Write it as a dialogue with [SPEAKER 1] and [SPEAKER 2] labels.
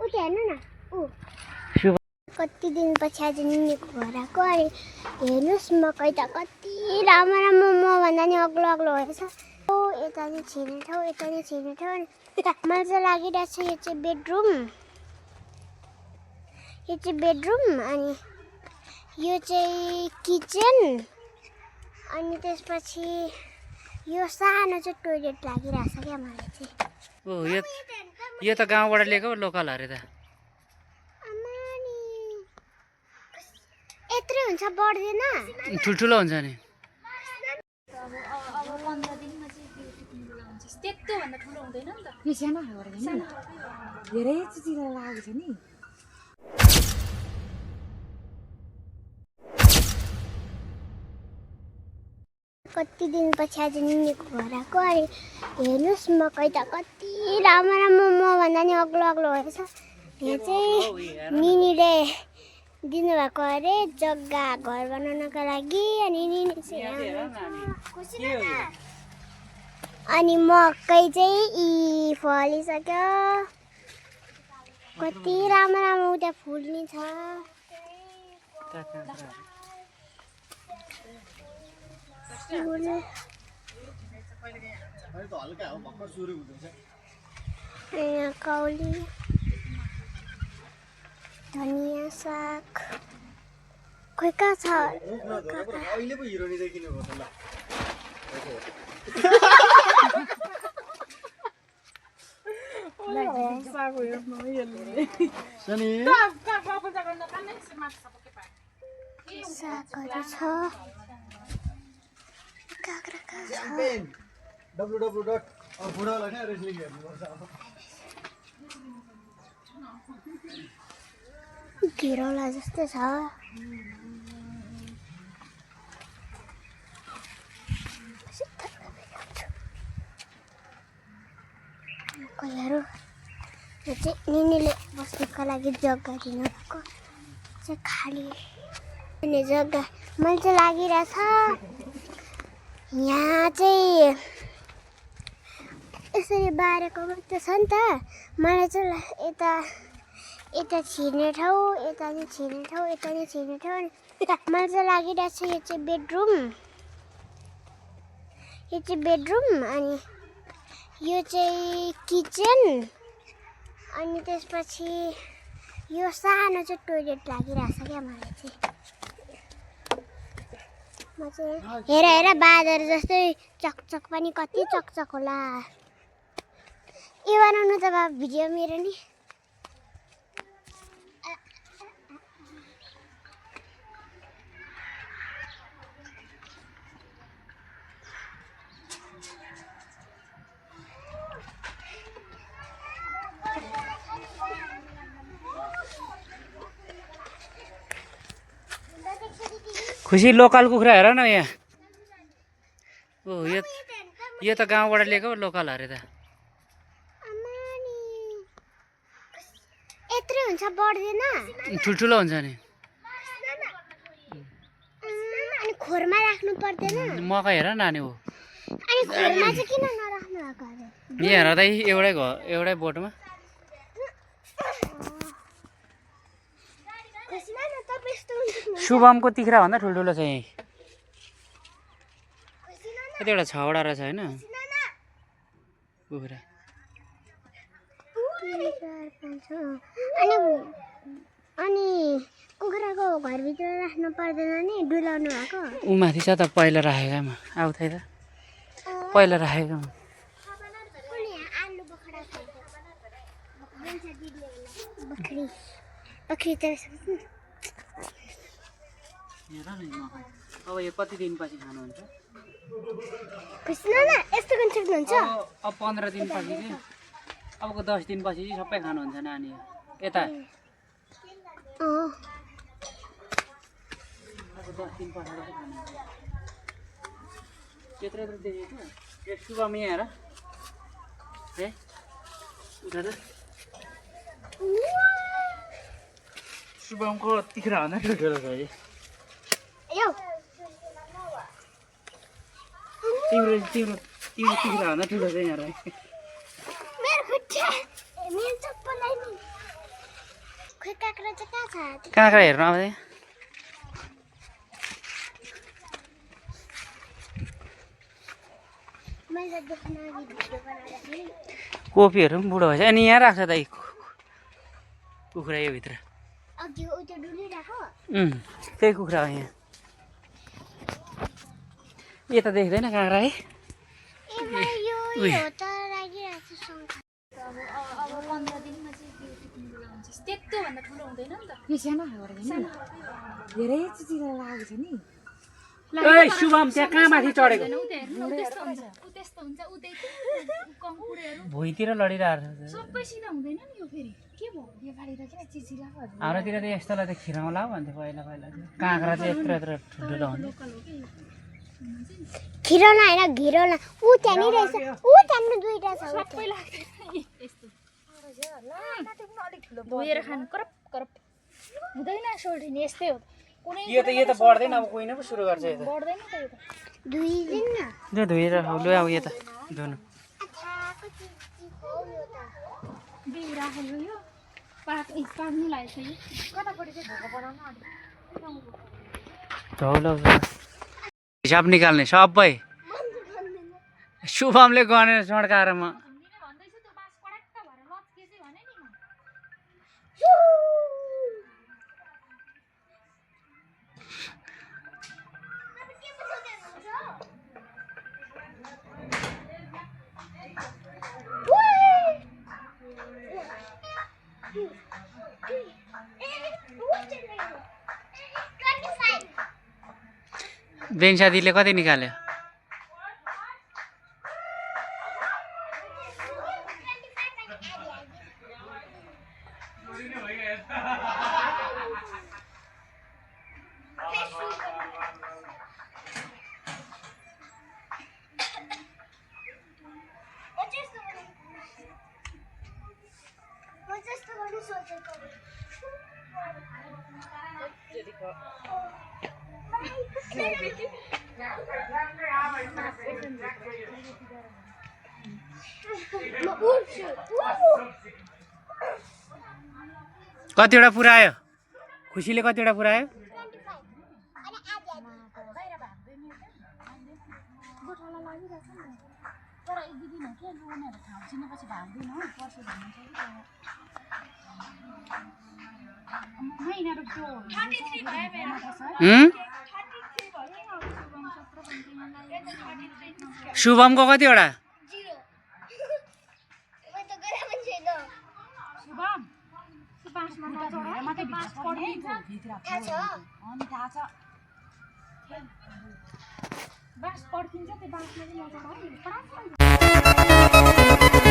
[SPEAKER 1] उता हेर्नु न
[SPEAKER 2] शुभ
[SPEAKER 1] कति दिनपछि आज निनीको घर आएको अरे हेर्नुहोस् मकै त कति राम्रो राम्रो मभन्दा नि अग्लो अग्लो भएछ यता नि छिर्ने ठाउँ यता नि छिर्ने ठाउँ मलाई चाहिँ लागिरहेको छ यो चाहिँ बेडरुम अनि यो चाहिँ किचन अनि त्यसपछि यो सानो चाहिँ टोइलेट लागिरहेछ क्या मलाई चाहिँ
[SPEAKER 2] ओ यो त गाउँबाट ल्याएको लोकल अरे त
[SPEAKER 1] यत्रै हुन्छ बढ्दैन
[SPEAKER 2] ठुल्ठुलो हुन्छ नि
[SPEAKER 3] त्यत्रोभन्दा ठुलो हुँदैन नि त यो सानो खाएर धेरै चिचिलो लागेको छ नि
[SPEAKER 1] कति दिनपछि आज निनीको घर आएको अरे हेर्नुहोस् मकै त कति राम्रो राम्रो मभन्दा नि अग्लो अग्लो भएछ यहाँ चाहिँ निनीले दिनुभएको अरे जग्गा घर बनाउनको लागि अनि मकै चाहिँ फलिसक्यो कति राम्रो राम्रो उता फुल्ने छ यहाँ काउली धनिया साग खोइ कहाँ छ सागहरू छ काँक्रा छ घिरौला जस्तै छ मकैहरू यो चाहिँ निनीले बस्नुको लागि जग्गा दिनुभएको चाहिँ खाली अनि जग्गा मैले चाहिँ लागिरहेछ यहाँ चाहिँ यसरी बारेको मात्रै छ नि त मलाई चाहिँ यता छिर्ने ठाउँ यता नि छिर्ने ठाउँ यता नि छिर्ने ठाउँ मलाई चाहिँ लागिरहेको छ यो चाहिँ बेडरुम अनि यो चाहिँ किचन अनि त्यसपछि यो सानो चाहिँ टोइलेट लागिरहेछ क्या मलाई चाहिँ म चाहिँ हेर बाँदर जस्तै चकचक पनि कति चकचक होला यो बनाउनु त बा भिडियो मेरो नि
[SPEAKER 2] खुसी लोकल कुखुरा हेर न यहाँ ओ यो त गाउँबाट ल्याएको लोकल अरे त
[SPEAKER 1] यत्रै हुन्छ बढ्दैन
[SPEAKER 2] ठुल्ठुलो हुन्छ नि
[SPEAKER 1] अनि खोरमा राख्नु पर्दैन
[SPEAKER 2] मकै हेर नानी हो
[SPEAKER 1] अनि खोरमा चाहिँ किन नराख्नु भएको अरे
[SPEAKER 2] यहाँ हेर्दै एउटै बोटमा शुभमको तिख्रा भन्दा ठुल्ठुलो छ यहीँ कतिवटा 6वटा रहेछ होइन कुखुरा
[SPEAKER 1] अनि कुखुराको घरभित्र राख्नु पर्दैन नि डुलाउनु भएको
[SPEAKER 2] ऊ माथि छ त पहिला राखेकोमा आऊ त पहिला राखेकोमा अब यो कति दिनपछि खानुहुन्छ
[SPEAKER 1] यस्तो गर्न सक्नुहुन्छ
[SPEAKER 2] अब 15 दिनपछि चाहिँ अबको 10 दिनपछि चाहिँ सबै खानुहुन्छ नानी यता अब 10 दिन पछाडि खानुहुन्छ त्यत्रो देखेको यो शुभम यहाँ हेर है उठा त शुभमको तिख्रा भन्दा ठुल्ठुलो छ तिम्रो तिख्रा भन्दा ठुलो छ यहाँ
[SPEAKER 1] काँक्रा चाहिँ कहाँ छ
[SPEAKER 2] काँक्रा हेर्नु आउँदै
[SPEAKER 1] मैले देख्न अघि भिडियो बनाउँदाखेरि
[SPEAKER 2] कोपीहरू पनि बुढो भएछ अनि यहाँ राख्छ त यी कुखुरा यो भित्र
[SPEAKER 1] अघि उ त्यो डुलिरहेको
[SPEAKER 2] त्यही कुखुरा हो यहाँ यता देख्दैन काँक्रा है
[SPEAKER 1] यो त लागिरहेको छ शङ्का
[SPEAKER 3] अब 15 दिनमा चाहिँ त्यो टिप्नु बेला हुन्छ त्यत्रोभन्दा ठुलो हुँदैन नि त यो सानो खाएर होइन धेरै चिचिला लागेको छ नि
[SPEAKER 2] ए शुभम त्यहाँ कहाँ माथि चढेको
[SPEAKER 3] त्यस्तो हुन्छ उ त्यस्तो हुन्छ उ त्यही कङ्कुरेहरू
[SPEAKER 2] भुइँतिर लडिरहेको छ
[SPEAKER 3] सबै सिधा हुँदैन नि यो फेरि के भयो नेपाली त किन चिचिला भयो
[SPEAKER 2] हाम्रोतिर त यस्तोलाई त खिराउला भन्थ्यो पहिला पहिला काँक्रा चाहिँ यत्रो यत्रो ठुल्ठुलो हुन्थ्यो
[SPEAKER 3] लोकल हो कि
[SPEAKER 1] घिरौला होइन घिरौला उ त्यहाँनिर रहेछ उ त्यहाँनिर दुईटा छ
[SPEAKER 3] सबै लाग्दैन यस्तो अलिक ठुलो धोएर खानु करप करप हुँदैन सोल्टिनी यस्तै हो कुनै
[SPEAKER 2] यो त बढ्दैन अब कोही न पो सुरु गर्छ यो त
[SPEAKER 3] बढ्दैन त यो त
[SPEAKER 1] दुईदिन न
[SPEAKER 2] ल धोएर लु अब यो त धुनु
[SPEAKER 3] बिउ राखेको यो पाक्नु लागेको छ यो कतापट्टि चाहिँ भोको बनाउनु अलिक
[SPEAKER 2] धौलो हिसाब निकाल्ने सबै शुभमले गनेर चड्काएर म
[SPEAKER 3] भन्दैछु त्यो बास पडक्क भएर लत्के चाहिँ भने नि म
[SPEAKER 2] बेन्सा दिदीले कति निकाल्यो कतिवटा पुऱ्यायो खुसीले कतिवटा पुऱ्यायो
[SPEAKER 3] गोठाला लागिरहेछ नि त तर एक दुई दिन हो क्या उनीहरू ठाउँ चिनेपछि भाग्दैन हो पर्सि भन्नुहुन्छ कि यिनीहरू त्यो
[SPEAKER 2] शुभमको कतिवटा
[SPEAKER 3] शुभम बाँसमा नचढ मात्रै बाँस पड्दिन्छ अनि थाहा छ बाँस पड्किन्छ त्यो बाँसमा चाहिँ नचढ है